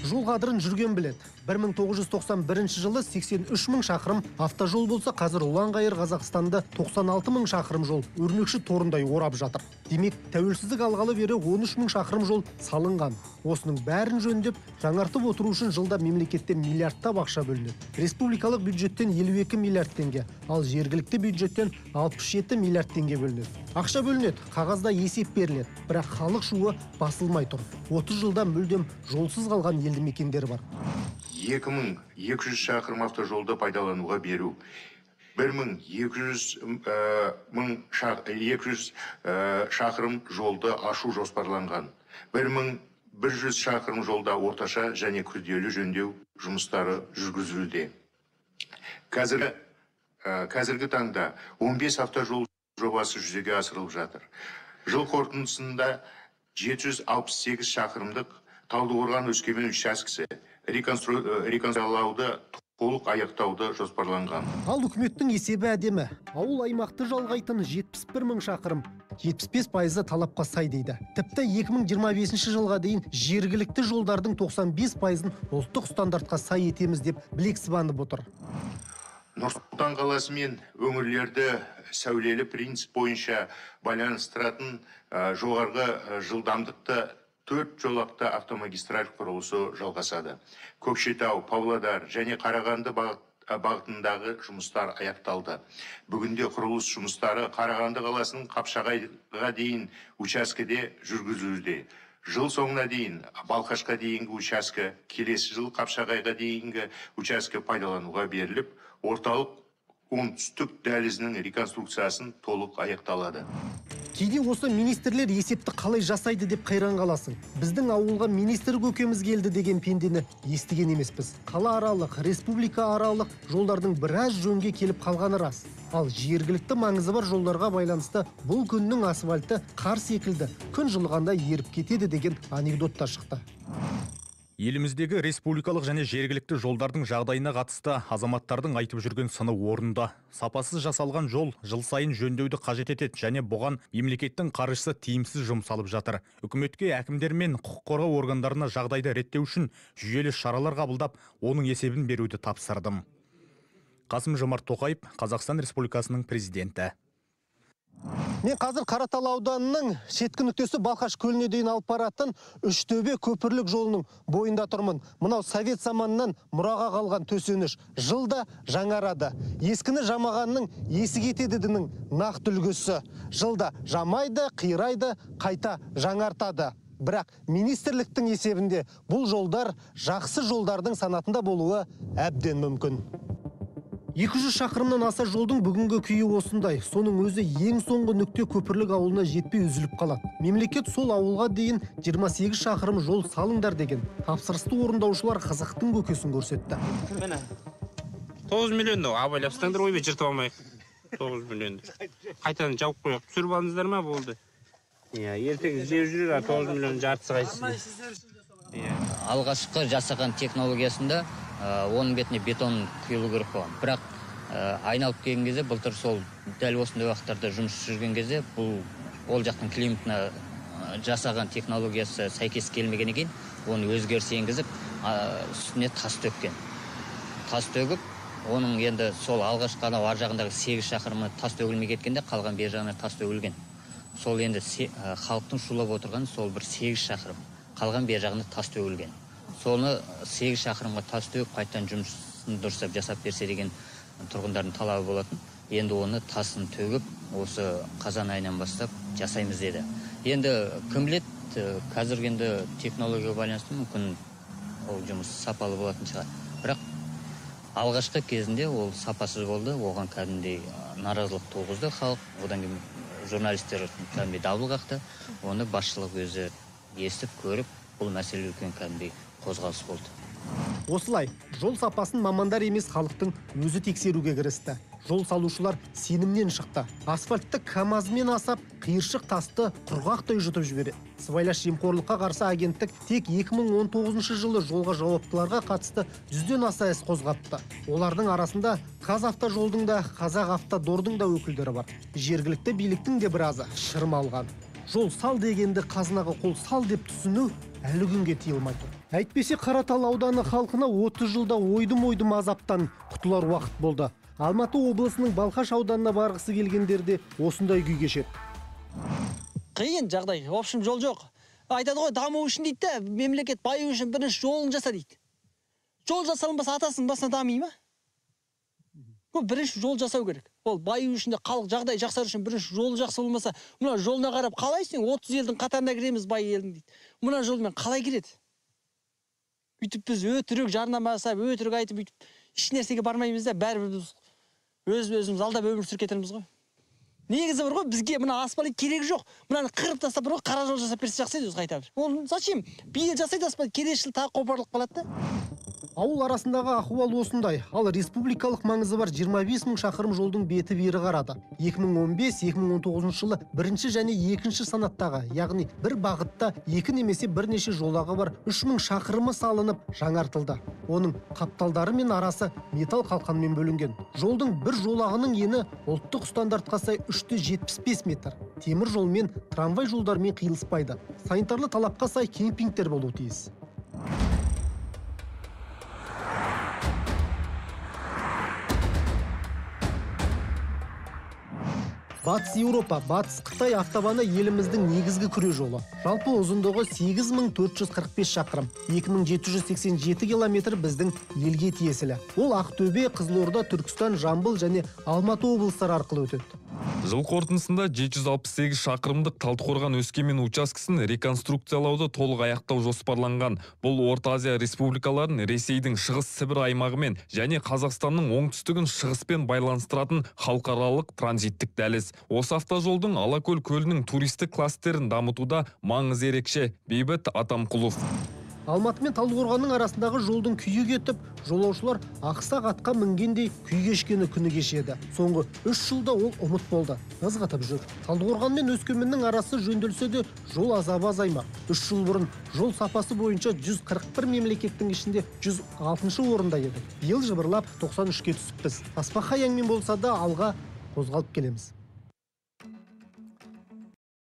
Жол қадірін жүрген біледі. 1991 жылы 83 мың шақырым автожол болса, қазір ұлан-ғайыр Қазақстанды 96 мың шақырым жол өрмекші торындай орап жатыр. Демек, тәуелсіздік алғалы бері 13 мың шақырым жол салынған. Осының бәрін жөндеп, жаңартып отыру үшін жылда мемлекеттен миллиардтап ақша бөлінеді. Республикалық бюджеттен 52 миллиард теңге, ал жергілікті бюджеттен 67 миллиард теңге бөлінеді. Ақша бөлінеді, қағазда есеп беріледі, бірақ халық шуы басылмай тұр. 30 жылда мүлдем жолсыз қалған елді мекендер бар. 2200 шақырым автожолды пайдалануға беру, 1200 шақырым жолды ашу жоспарланған, 1100 шақырым жолда орташа және күрделі жөндеу жұмыстары жүргізілуде. Қазіргі таңда 15 автожол жобасы жүзеге асырылып жатыр. Жыл қорытындысында 768 шақырымдық Талдықорған Өскемен учаскесі реконструкциялауды толық аяқтауды жоспарланған. Ал үкіметтің есебі әдемі. Ауыл аймақты жалғайтын 71 мың шақырым, 75% талапқа сай дейді. Тіпті 2025 жылға дейін жергілікті жолдардың 95%-ын ұлттық стандартқа сай етеміз деп білек сыбанып отыр. Нұр-Сұлтан қаласы мен өңірлерді сәулелі принцип бойынша байланыстыратын жоғарғы жылдамдықты 4 жолақты автомагистраль құрылысы жалғасады. Көкшетау, Павлодар және Қарағанды бағытындағы жұмыстар аяқталды. Бүгінде құрылыс жұмыстары Қарағанды қаласының Қапшағайға дейін учаскеде жүргізілуде. Жыл соңына дейін Балқашқа дейінгі учаске, келесі жыл Қапшағайға дейінгі учаске пайдалануға беріліп, орталық оңтүстік дәлізінің реконструкциясын толық аяқталады. Кейде осы министрлер есепті қалай жасайды деп қайран қаласың. Біздің ауылға министр көкеміз келді деген пендені естіген емеспіз. Қала аралық, республика аралық жолдардың біраз жөнге келіп қалғаны рас. Ал жергілікті маңызы бар жолдарға байланысты бұл күннің асфальты қар секілді, күн жылығанда еріп кетеді деген анекдот та шықты. Еліміздегі республикалық және жергілікті жолдардың жағдайына қатысты азаматтардың айтып жүрген сыны орында. Сапасыз жасалған жол жыл сайын жөндеуді қажет етеді және бұған мемлекеттің қаржысы тиімсіз жұмсалып жатыр. Үкіметке, әкімдер мен құқық қорғау органдарына жағдайды реттеу үшін жүйелі шаралар қабылдап, оның есебін беруді тапсырдым. Қасым-Жомарт Тоқаев, Қазақстан Республикасының президенті. Мен қазір Қаратал ауданының шеткі нүктесі Балқаш көліне дейін алып баратын Үштөбе көпірлік жолының бойында тұрмын. Мынау совет заманынан мұраға қалған төсеніш жылда жаңарады. Ескіні жамағанның есі кетедінің нақты үлгісі. Жылда жамайды, қирайды, қайта жаңартады. Бірақ министрліктің есебінде бұл жолдар жақсы жолдардың санатында болуы әбден мүмкін. 200 шақырымнан аса жолдың бүгінгі күйі осындай. Соның өзі ең соңғы нүкте көпірлік ауылына жетпей үзіліп қалады. Мемлекет сол ауылға дейін 28 шақырым жол салыңдар деген. Тапсырысты орындаушылар қызықтың көкесін көрсетті. Міне, 9 миллион абайлап ұстаңдар, ойбай жыртып алмайық. 9 миллион. Қайтадан жауып қояйық. Түсіріп алдыңыздар ма, болды. Иә, ертең іздеп жүрер, 9 миллион жартысы қайсысы. Алғашқы жасаған технологиясында оның бетіне бетон құйылу керек болған. Бірақ айналып келген кезде, былтыр сол дәл осындай уақыттарда жұмыс жүрген кезде, бұл ол жақтың климатына жасаған технологиясы сәйкес келмеген екен, оны өзгеріс енгізіп, үстіне тас төккен. Тас төгіп, оның енді сол алғашқы анау ар жағындағы 8 шақырымы тас төгілмей кеткенде, қалған бер жағына тас төгілген. Сол енді халықтың шулап отырған сол бір 8 шақырым, қалған бер жағына тас төгілген. Соны 8 шақырымға тас төгіп, қайтадан жұмысын дұрыстап жасап берсе деген тұрғындардың талабы болатын. Енді оны тасын төгіп, осы қазан айынан бастап жасаймыз деді. Енді кім біледі, қазіргі енді технологияға байланысты мүмкін ол жұмыс сапалы болатын шығар. Бірақ алғашқы кезінде ол сапасыз болды, оған кәдімгідей наразылық туғызды халық. Одан кейін журналистер кәдімгідей дабыл қақты. Оны басшылық өзі естіп, көріп, бұл мәселе үлкен кәдімгідей қозғалыс болды. Осылай, жол сапасын мамандар емес халықтың өзі тексеруге кірісті. Жол салушылар сенімнен шықты. Асфальтты КАМАЗмен асап, қиыршық тасты құрғақтай жұтып жібереді. Сыбайлас жемқорлыққа қарсы агенттік тек 2019 жылы жолға жауаптыларға қатысты 100-ден аса іс қозғапты. Олардың арасында Қазавтожолдың да, Қазақавтодордың да өкілдері бар. Жергілікті биліктің де біразы шырмалған. Жол сал дегенді қазынаға қол сал деп түсіну әлі күнге тыйылмай тұр. Әйтпесе Қаратал ауданы халқына 30 жылда ойдым-ойдым азаптан құтылар уақыт болды. Алматы облысының Балқаш ауданына барғысы келгендер де осындай күй кешеді. Қиын жағдай, в общем жол жоқ. Айтады ғой, даму үшін дейді де, мемлекет баю үшін бірінші жолын жаса дейді. Жол жасалынбаса атасының басына дами ма? Бірінші жол жасау керек. Ол баю үшін де, халық жағдай жақсару үшін бірінші жол жақсы болмаса, мына жолына қарап қалай сен 30 елдің қатарына кіреміз бай елдің дейді. Мына жолмен қалай кіреді? Үйтіп біз өтірік жарнама жасап, өтірік айтып, үйтіп еш нәрсеге бармаймыз да, бәрібір біз өз-өзіміз алдап өмір сүріп кетерміз ғой. Негізі бар ғой, бізге мына асфальт керек жоқ. Мынаны қырып тастап бар ғой, қара жол жасап берсе жақсы еді өзі қайта бір. Ол зачем? Биыл жасайды асфальт, келесі жылы тағы қопарылып қалады да. Ауыл арасындағы ахуал осындай. Ал республикалық маңызы бар 25 мың шақырым жолдың беті бері қарады. 2015-2019 жылы бірінші және екінші санаттағы, яғни бір бағытта екі немесе бірнеше жолағы бар 3 мың шақырымы салынып жаңартылды. Оның қапталдары мен арасы металл қалқанмен бөлінген. Жолдың бір жолағының ені ұлттық стандартқа сай 3,75 метр. Темір жолмен, трамвай жолдармен қиылыспайды. Санитарлы талапқа сай кемпингтер болуы тиіс. Батыс Еуропа, Батыс Қытай автобаны еліміздің негізгі күре жолы. Жалпы ұзындығы 8445 шақырым, 2787 километр біздің елге тиесілі. Ол Ақтөбе, Қызылорда, Түркістан, Жамбыл және Алматы облыстары арқылы өтеді. Жыл қорытындысында 768 шақырымдық Талдықорған Өскемен учаскесін реконструкциялауды толық аяқтау жоспарланған. Бұл Орта Азия республикаларын Ресейдің Шығыс Сібір аймағымен және Қазақстанның оңтүстігін шығыспен байланыстыратын халықаралық транзиттік дәліз. Осы автожолдың Алакөл көлінің туристік кластерін дамытуда маңызы ерекше. Бейбіт Атамқұлов. Алматы мен Талдықорғанның арасындағы жолдың күйі кетіп, жолаушылар ақсақ атқа мінгендей күй кешкені күні кешеді. Соңғы 3 жылда ол ұмыт болды, ызғытып жүр. Талдықорған мен Өскеменнің арасы жөнделсе де жол азабы азаймақ. 3 жыл бұрын жол сапасы бойынша 141 мемлекеттің ішінде 106-шы орында едік. Биыл жыбырлап 93-ке түсіппіз. Таспақа аяңмен болса да алға қозғалып келеміз.